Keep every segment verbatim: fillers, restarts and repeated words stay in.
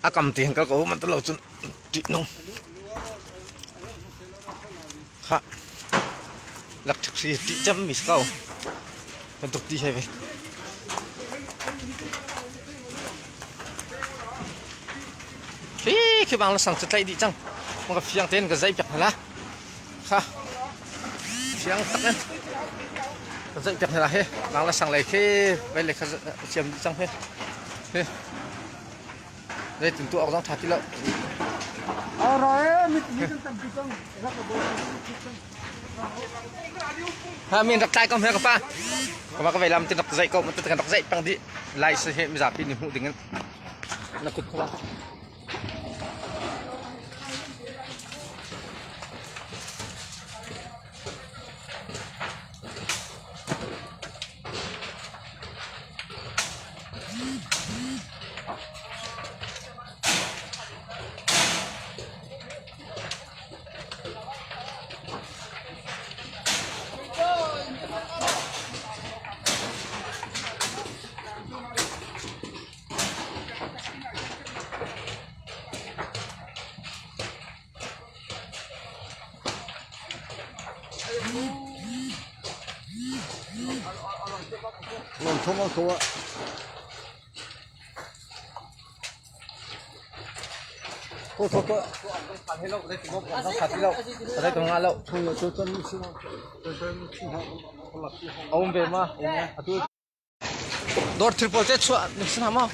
A kam ti hen kal ko man ta lo chun ti nong. Kha. Lak thik si ti cham mi kau. Kan tuk ti hai ve. Khi khi bang la sang chatlai di chang. Maka fiang ten ka zai piak la. Kha. Fiang tak en. Ka zai piak la he. Bang la sang lai khi. Bai le kha siam di chang he. He. Dei tun tu awk zong tha ti lo. Alright, mit mit tam pi tong. Ha, min rak tlai kom he ka pa. Ka pa ka vei lam tin rak zai ko, man tin kan rak zai pang di. Lai se he mi zapi ni hmuh ding. Na kut ko. Lawm thawm ang ko ah. Ko, ko, ko. A zai ko nga lo. A um ve ma. A tu. Dawr thil pawl te chuah ding si hna maw?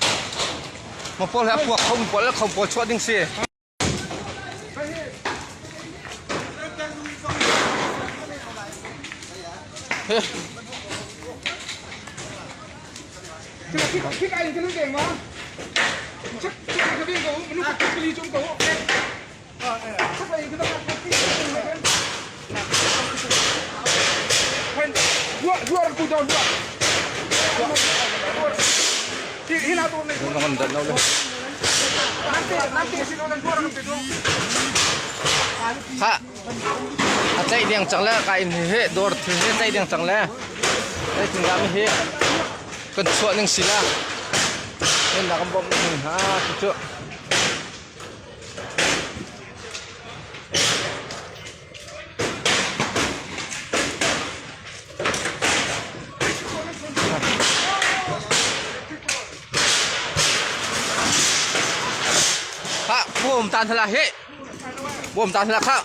Ma pawl he a puak khawm pawl le khawm pawl chuah ding si. He. Kha a tlaih ding cang le ka inn hi, dawr thil hi a tlaih ding cang le ei tinglam hi kan chuah ning si la. Inn dah kan bawmh ning ha, cucu. Kha, bawm tan hala he. Bawm tan hala kha.